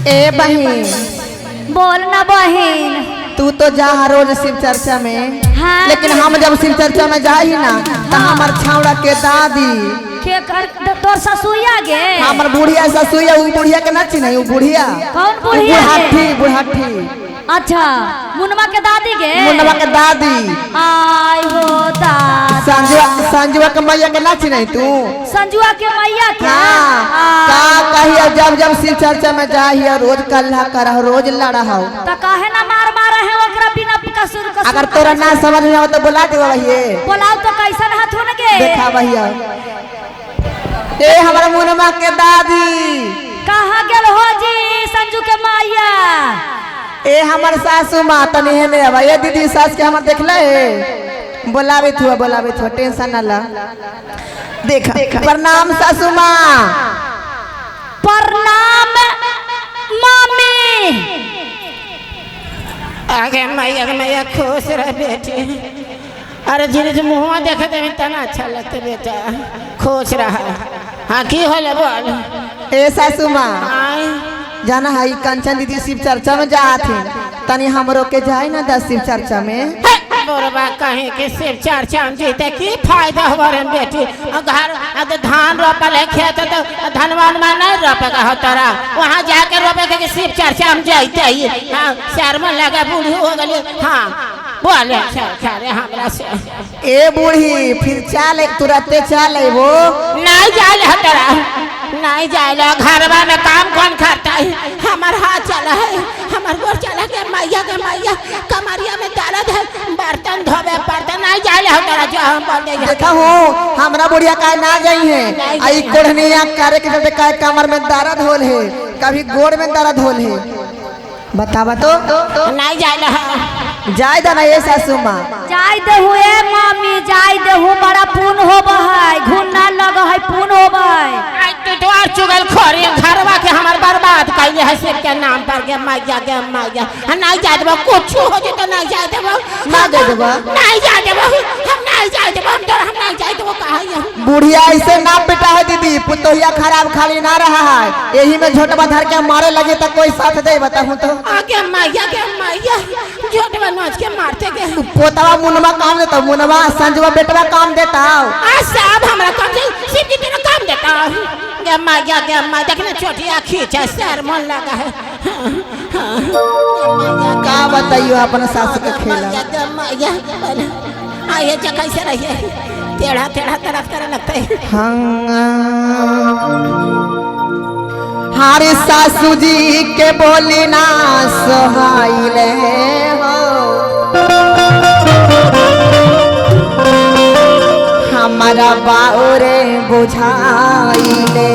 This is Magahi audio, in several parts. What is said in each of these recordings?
ए बहन बोल ना बहन। तू तो जा रोज शिव चर्चा में। हाँ। लेकिन हम जब शिव चर्चा में जाही ना तो हमार छावड़ा के दादी के कर तोर ससुरिया गे। हमार बुढ़िया ससुरिया उ बुढ़िया के ना चिन्हई उ बुढ़िया। कौन बुढ़िया? बुढ़ाठी बुढ़ाठी। अच्छा मुनमा के दादी गे। मुनमा के दादी। आय हो दादा। संजुआ संजुआ के मैया के ना चिन्हई तू? संजुआ के मैया के। हाँ। का कहिया जब जब शिव चर्चा में जाही रोज कल्ला करह रोज लड़ा हो। त काहे ना मार मार है ओकरा बिना कसूर कसूर। अगर तोरा ना समझ में आवे तो बुला दे भैया। बोलाओ तो कैसन हाथ होने के। देखा भैया ए हमारा मुनमा के दादी कहाँ गेल हो जी संजू के माइया? ए हमार सासू माँ तनी हेने आवा। ए दीदी सास के हमर देखले है बोलावे थुआ बोलावे थुआ टेंशन ना ला। देखा प्रणाम सासू माँ। प्रणाम मामी। आगे मैया मैया खुश रह बेटी। अरे धीरे मुँह देखे देवी तना अच्छा लगते बेटा खुश रहा। हाँ की होले बोल। ए सासू माँ जाना है कंचन दीदी शिव चर्चा में जा थी तनी हमरो के जाए ना दस शिव चर्चा में। बोरबा कहीं के शिव चर्चा में जीते की फायदा हुआ रे बेटी? घर धान रोपल है खेत तो धनवान में नहीं रोपेगा हो तोरा वहाँ जाके रोपे के शिव चर्चा में जाते ही। हाँ शर्म लगा बूढ़ी हो गई। हाँ बोले अरे हमरा से। ए बूढ़ी फिर चाल तुरंते चाल वो नहीं जाए हो तोरा नहीं जाए। घरवा में काम कौन करता है? हमार हाथ चला है हमार गोर चला के मैया कमरिया में दर्द है बर्तन धोवे पड़ता नहीं जाए हो तोरा जो हम बोल दे। देखा हो हमरा बुढ़िया काहे ना जाई है आई कोढ़निया करे के चलते काहे कमर में दर्द होल है कभी गोड़ में दर्द होल है बतावा तो नहीं जाए। जाए दना ये सासू माँ। जाय देहु ए मामी जाय देहु बड़ा पुण्य होब है घुन ना लग है पुण्य होब है। आई तो द्वार चुगल खोरी घरवा के हमर बर्बाद कइले है शिव के नाम पर के मैया के मैया। नहीं जाय देबो कुछ हो जेतो नहीं जाय देबो। ना जाय देबो नहीं जाय देबो हम नहीं जाय देबो हम तोर हम नहीं जाय देबो कहा है। बुढ़िया ऐसे ना पिटा है दीदी पुतोहिया खराब खाली ना रहा है यही में झोटवा धर के मारे लगे तो कोई साथ दे बताहूं तो। आगे मैया के मैया झोटवा नोच के मारते के पोतवा मुनमा काम देता मुनमा संजवा बेटवा काम देता। आ सब हमरा काम दे शिव जी तेरा काम देता। गे मैया गे मैया देखने छोटिया खींचा सर मन लगा है। का बताइयो अपन सास के खेला। गे मैया आइए जा कैसे रहिए टेढ़ा टेढ़ा तरफ तरह लगता है। हाँ हारे सासू जी के बोली ना सोहाइले हो हमारा बाउरे बुझाइले।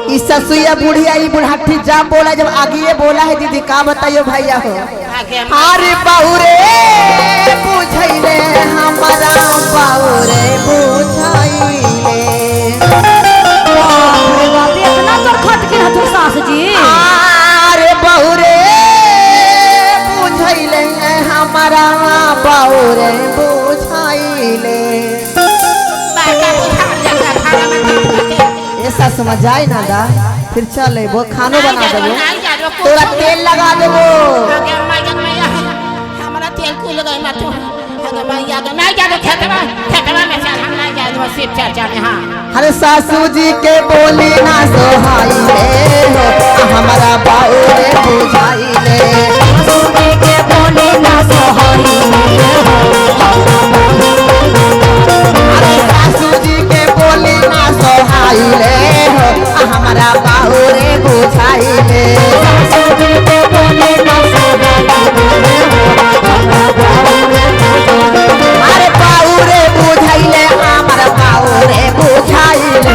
ई ससुया बुढ़िया ई बुढ़ाठी जा बोला जब आगे बोला है दीदी का बताइयो भैया हो। अरे बाउरे बुझाइले हमारा बाउरे बुझाइले। बाप रे बाप इतना तोर खटके हथुर सास जी। अरे बाउरे बुझाइले हमारा बाउरे बुझाइले। ए सासू माँ जाए ना दा फिर चले वो खानो बना देबो तोरा तेल लगा देबो। हमरा तेल कुल गई मत अगे मैया के नहीं जादो खेतवा खेतवा में चल हम नहीं जादो शिव चर्चा में। हां अरे सासू जी के बोली ना सोहाइले हो हमारा बाउरे बुझाइले। सासू जी के बोली ना सोहाइले हो अरे सासू जी के बोली ना सोहाइले हो हमारा बाउरे बुझाइले। सासू जी के बोली ना सोहाइले हो अरे बाउरे बुझाइले हमारा बाउरे बुझाइले।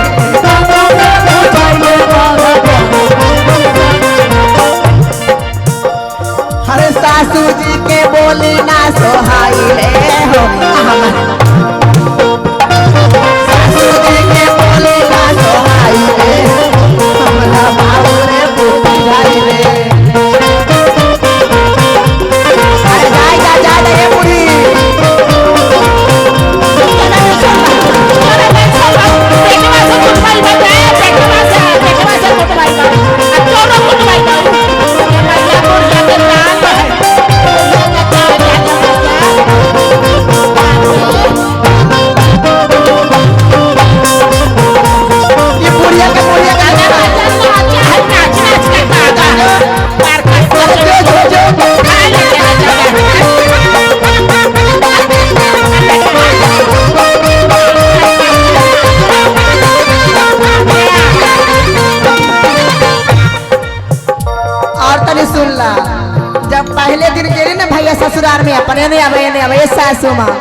अपन नहीं आवे नहीं आवे सासू मां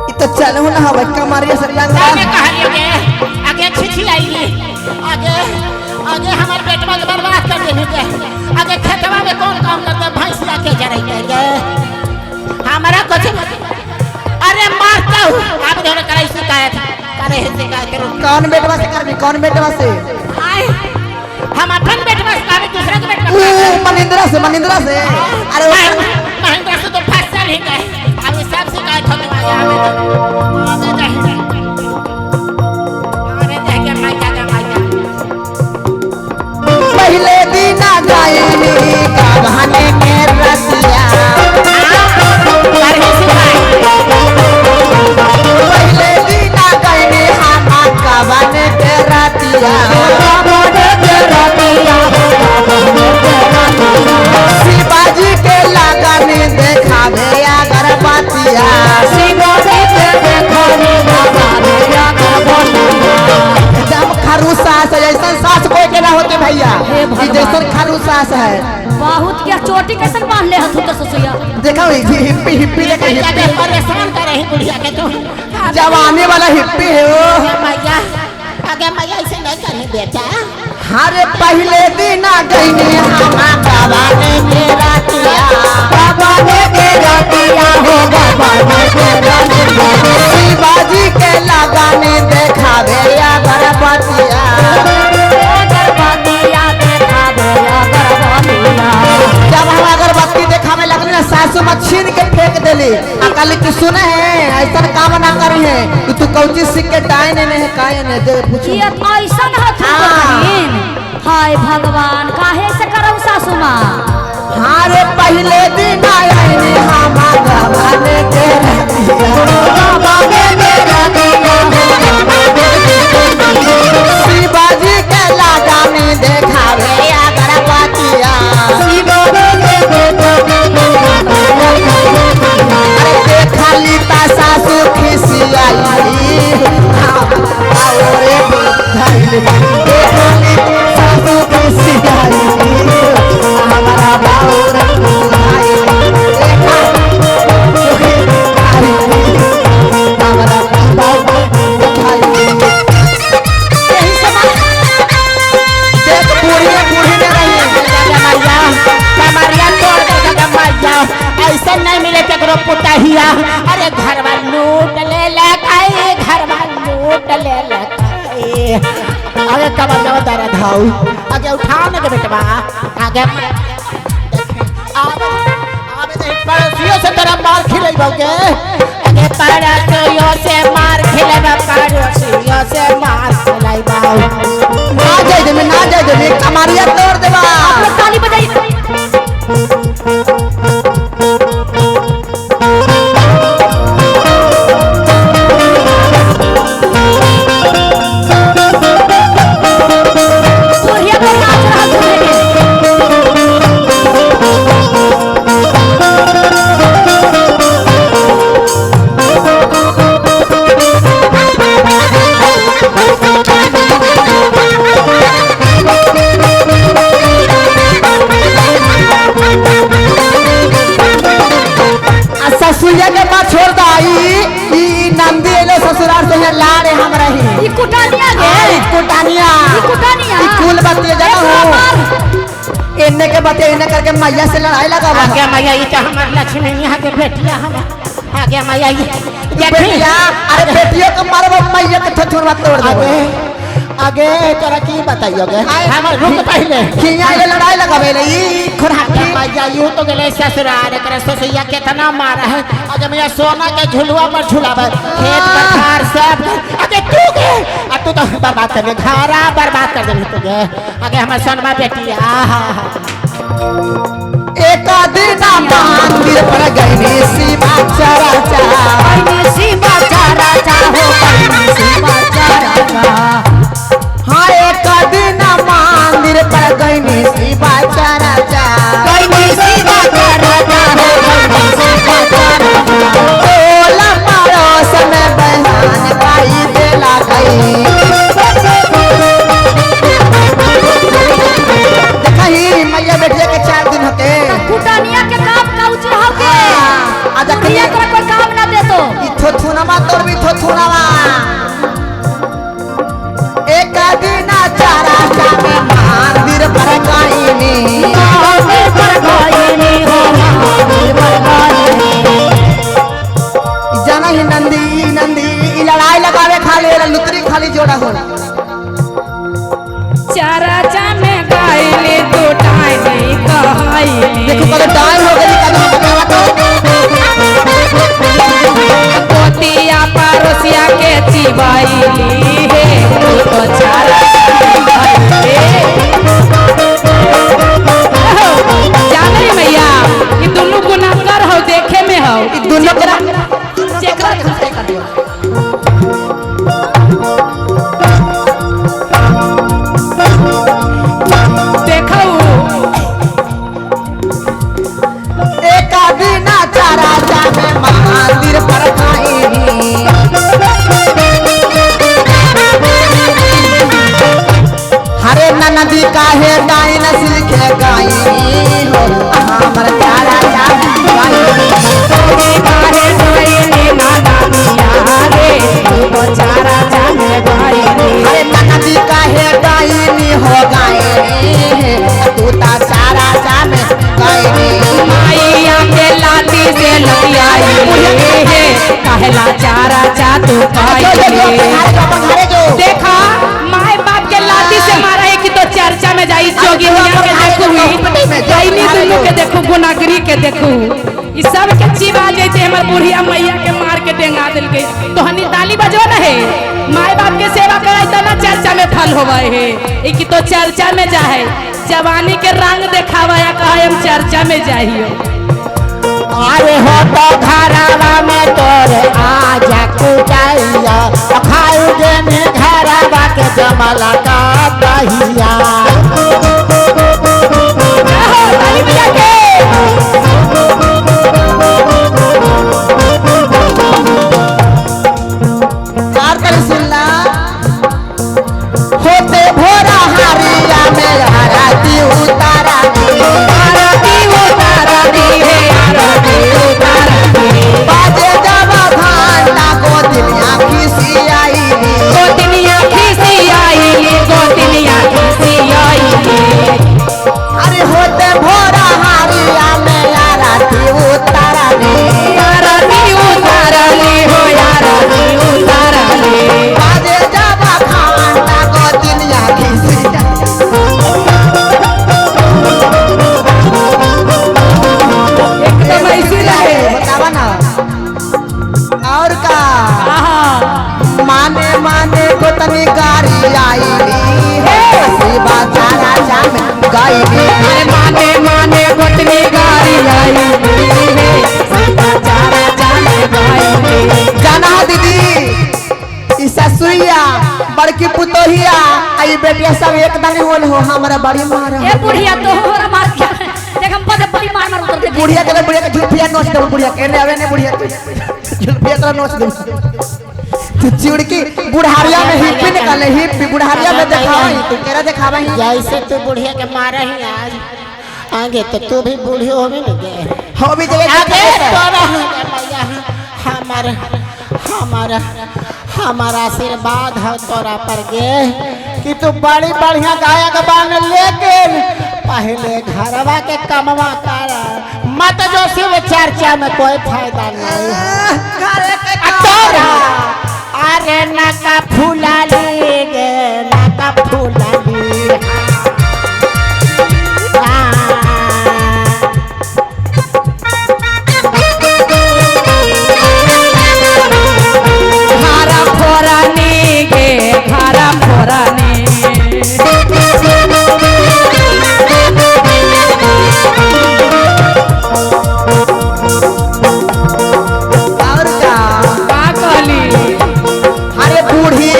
इ तो चलहु ना हवे कमरिया से लंगा मैंने कहलियो गे आगे छिछि आईली आगे आगे हमार बेटवा के बर्बाद कर देली के आगे खेतवा में कौन काम करता भैंसिया के चराई के हमारा कुछ अरे मारता हूँ आप दोनों कराई शिकायत करे है शिकायत करो कौन बेटवा से करबी कौन बेटवा से आए हम अपन बेटवा से कहबे दूसरा के बेटवा ऊ मनिंद्रा से मनिंद्रा से अरे महेंद्र से तो फसल ही गए अब सब शिकायत होने वाले आवे आवे जाए आवे जाए के माइका के माइका पहले दिन गईनी का बहाने के रतिया करही शिकायत पहले दिन गईनी हम का बहाने के रतिया शिवाजी के लगन देखावे अगरबत्तिया एकदम खरू सास है ऐसा सास कोई के ना होते भैया हे भगवान। ई जैसन खरू सास है बहुत क्या चोटी कैसन बांध ले हथु तो ससुया देखो हिप्पी हिप्पी देखो मैया के हिप्पी परेशान करे ही बुढ़िया के तू जवानी वाला हिप्पी है वो आगे मैया आगे मैया ऐसे नहीं करही बेटा हरे पहले दिन गईनी हम गवाने के रतिया गवाने के रतिया हो गवाने के रतिया शिवाजी के लगाने देखावे अगरबत्तिया अगरबत्तिया देखावे अगरबत्तिया जब हम अगरबत्ती देखावे लगली ना सासू माँ छीन के फेंक देली आ कहली कि सुने है ऐसा काम ना करी है कि तू कौची सीख के डायन ने है काय ने दे पूछो ये ऐसन हथु तो हाँ। बहिन हाय भगवान काहे से करब सासू माँ हाँ रे पहले दिन आईनी हम गवाने के रतिया गवाने के रतिया शिवाजी के लगानी देखावे अगरबत्तिया अरे देखली ता सासू खिसियाई आओ रे धैल देखली सासू खिसियाई हमारा बाउर भाई देखा हमारा बाउर भाई यही सब देख बूढ़ी बूढ़ी ने रही आगे मैया कमरिया तोड़ दे आगे मैया ऐसे नहीं मिले केकरो पुतहिया अरे घरवा लूट ले लकाई घरवा लूट ले लकाई आगे कमर जाओ दर्द हाउ आगे उठाओ ना के बेटवा आगे आवे आवे नहीं पड़ोसियों से तेरा मार खिलेबो के आगे पड़ोसियों से मार खिलेबा पड़ोसियों से मार खिलेबा ना जाए देवी ना जाए देवी कमरिया तोड़ देवा आप लोग ताली बजाइए बुढ़िया को नाच रहा झूले के आ ससुरिया के बात छोड़ दाई ई नंदी एलो ससुराल से यहाँ लाड़े हम रही ई कुटानिया गे ई कुटानिया ई कुटानिया ई कुल बतिया जाना एक हो मार। इन्ने के बतिया इन्ने करके मैया से लड़ाई लगावा आगे मैया ये तो हमार लक्ष्मी यहाँ के बेटिया हम आगे मैया ये देखी बेटिया अरे बेटियों के मारबो मैया के थोथुरवा तोड़ देबो आगे आगे तोरा की बताइयो गे हमर रुक पहले हियां ले लड़ाई लगावे ले ई खोराकी मैया यूं तो गेले ससुराल एकरा ससुरिया केतना मारा है आगे मैया सोना के झुलुआ पर झुलावे खेत पथार सब आगे तू गे आ तू तो बर्बाद कर दे घरा बर्बाद कर दे तू गे आगे हमर सोनमा बेटी आहा एक दिन मंदिर पर गईनी शिवा चरा पैनी शिवा चारा चाहो पैनी शिवा चारा चा हाँ एक दिन मंदिर पर गईनी शिवा चरा पैनी शिवा चारा चाहो पैनी शिवा चारा चा टोला पड़ोस में बहन पाई देला गई देखही मैया बेटिया के 4 दिन होके कुटानिया के काम काउची हो के खाली जोड़ा हो। चर्चा में गाइली तू डाइनी कहैली। देखो कल डाल हो गई कल बतावा तो। गोतिया पड़ोसिया के चिबैली हे तू तो चर्चा में गाइली। जाने मैया ये दोनों गुनाहगार हो देखे में हो। ई दोनों करा जेकरा देखो एक बिना चारा चामे मंदिर पर खाई। हरे ननदी काहे गाई न सीखे गाई हो हमर चारा चामे गाई। काहे गाइली नादानिया रे तू तो चर्चा में गाइली। अरे ननदी काहे गाई नी हो गाई तू ता चारा चामे गाई। माइया के लाठी से लतियाई हे कहला चारा चा तू खाई। देखा माए बाप के लाठी से मारा है कि तो चर्चा में जाई जोगी हुआ के देखू गाइनी दुनू के देखू गुनागरी के देखू ई सब के चिबा जैते हमर बुढ़िया मैया के मार के डेंगा देलकै। तो हनी ताली बजो न है माए बाप के सेवा कराई त ना चर्चा में फल होवे है। ई कि तो चर्चा में जाहे जवानी के रंग देखावा या कहे हम चर्चा में जाहियो। अरे हो तो घरवा में तोरे आजा कुटाइया खाऊ दे में घरवा के जमला का दहिया। आहो, ताली बजा के। कार कर सुनला होते भोरा हारिया में आरती उतारा आरती उतारा दी है आरती उतारा दी। बाजे जब घंटा को दुनिया खिसियाई गोतिनिया खिसियाई गोतिनिया खिसियाई। अरे होते भोरा हारिया में आरती उतारा आरती उतारा ली हो आरती उतारा ली। बाजे जब घंटा को दुनिया खिसियाई। एकदम ऐसी रहे। बतावा ना और का आहा माने माने को तनी गारी आई हे शिवा चारा चाम गाई। अरे माने माने गोतनी गारी आई हे सीता चारा चाले गाई। जाना है दीदी ई ससुइया बड़की पुतोहिया आई बेटिया सब एक दने होल हो हमरा बड़ी मार ए बुढ़िया तो हमरा मार के देख हम पदे बड़ी मार मार उतर दे। बुढ़िया के बुढ़िया के झुलफिया नोच दे बुढ़िया के एने आवे ने बुढ़िया के झुलफिया तोरा नोच दे। तू चिड़की बुढ़ारिया में हिप्पी निकाले हिप्पी बुढ़ारिया में देखावा तू तेरा देखावा ही। जैसे तू बुढ़िया के मारा ही आज आगे तो तू भी बूढ़ी हो भी नहीं गए हो भी जगह आगे तोरा मैया हमार हमार हमारा आशीर्वाद है तोरा पर गे कि तू बड़ी बढ़िया गायक बन लेकिन पहले घरवा के कमवा कर मत जो शिव चर्चा में कोई फायदा नहीं है। तोरा अरे नाका फूला ली गे नाका फूला ली। घारा फोरानी गे घारा फोरानी। और का का कहली अरे बूढ़ी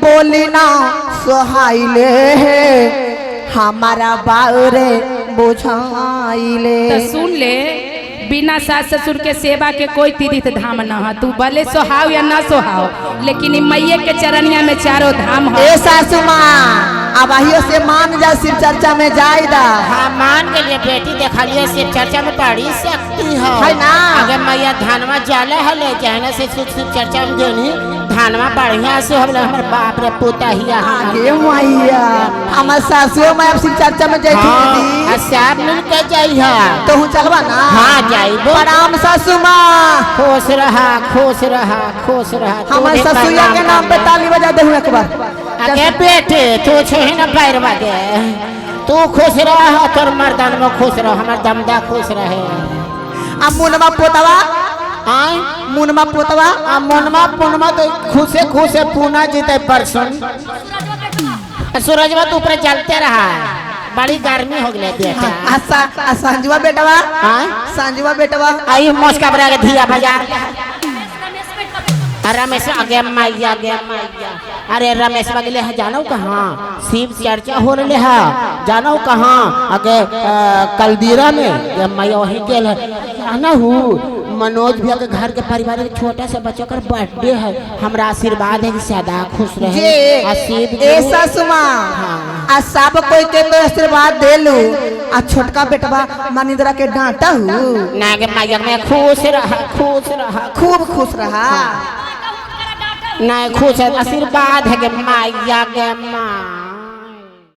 बोली ना सोहाइले हमारा बाउरे बुझाइले। तो सुन ले, बिना सास ससुर के सेवा के कोई तीर्थ धाम न है। तू भले सोहाव या ना सोहाव, लेकिन ई मैये के चरनिया में चारों धाम है। ए सासू माँ, अब आहियो से मान जा, शिव चर्चा में जाए दा। हाँ मान के लिए बेटी, देखलिए शिव चर्चा में बड़ी शक्ति है है ना? अगर मैया धानवा जाला है ले जाने से शिव शिव चर्चा में जोनी धानवा बढ़िया से हमले हमर बाप रे पोता हिया आगे मैया, हमार सासू माँ अब शिव चर्चा में जाए हाँ दीदी। आ सब मिल के जाई है। तो हूँ चलवा ना? हाँ जाइबो। प्रणाम सासू माँ। खुश रहा खुश रहा खुश रहा। तू हमार भी ससुया के प्रणाम नाम पे करना। ताली बजा दे एक बार। अगे बेटे तू छही ना पैरवा के, तू खुश रह, तोर मर्दान में खुश रह, हमर दमदा खुश रहे। आ मुनमा पोतवा? आय मुनमा पोतवा? आ मुनमा पुनमा तो खुशे खुशे पूना जीते परसों। सूरजवा तो ऊपर चलते रहा, बड़ी गर्मी हो गई बेटा। आ संजुआ बेटवा? आय संजुआ बेटवा? आई मोस्का बरा के धिया बाजार। रमेश आगे मैया गे मैया, अरे रमेश बगले है जानो कहाँ शिव चर्चा हो रहे है, जानो कहाँ आगे कलदीरा में गे मैया वहीं गेल है। जाना हूँ मनोज भैया के घर के परिवार के छोटा सा बच्चा का बर्थडे है, हमरा आशीर्वाद है कि सदा खुश रहे। जे आ शिव ए सासू माँ, आ सब कोई के तो आशीर्वाद देलू, आ छोटका बेटवा मनिंद्रा के डांटा हूँ ना गे मैया मैं खुश रहा खुश रहा खूब खुश रहा। नहीं खुश है, आशीर्वाद है गे मैया गे माँ।